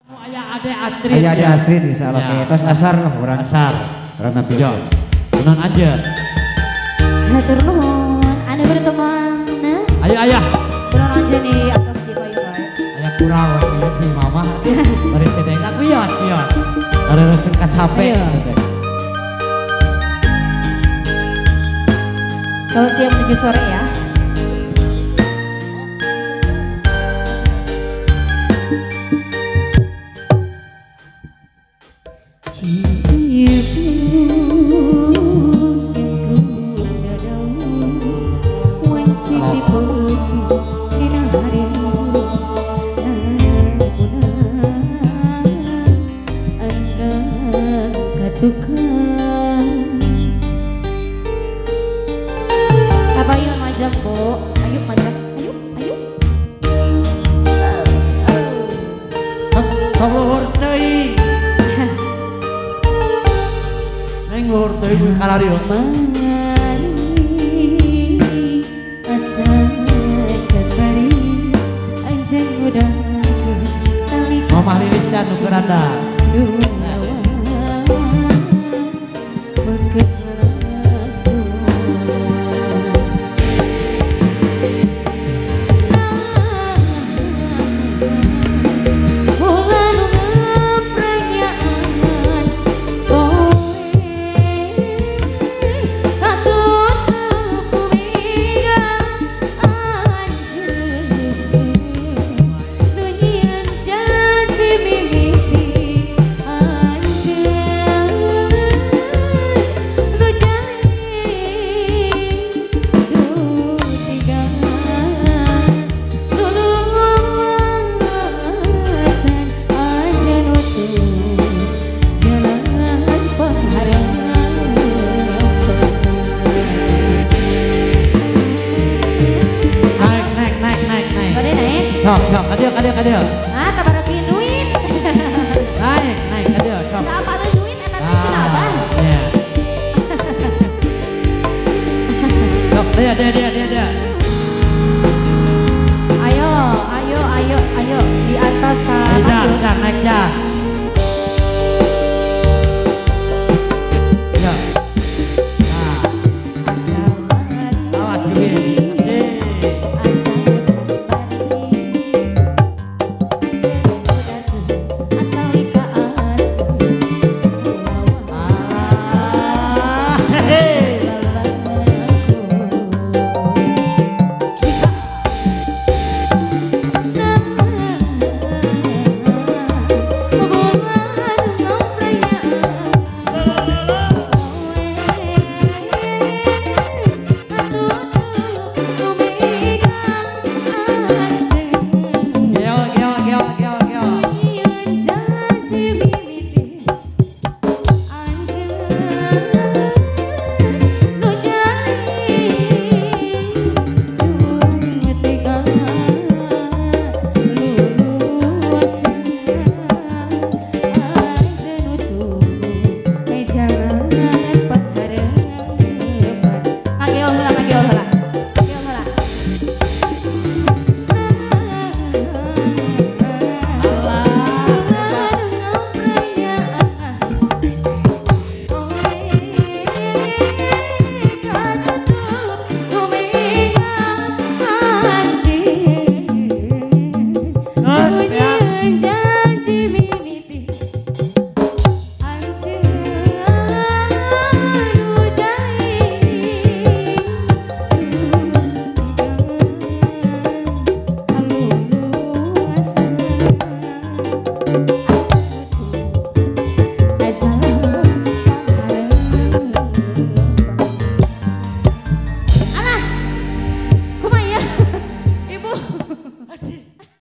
Aya Ade Astrid. Aya Ade Astrid insyaallah oke. Tos asar lah urang. Asar. Urang tampil. Nuhun aja. Hatur nuhun. Anu berteman. Ayo ayah. Nuhun aja nih atas di payu. Aya kurang si mama. Bari cedek aku wios wios. Bari resep kacape. Selamat siang menuju sore ya. Mamah Lilis dan Nukeranda. Sok, kadieu. Ah, tabarakin duit. Naik, kadieu, sok. Apa lu duit eta teh cenah abah? Iya. Sok, dia.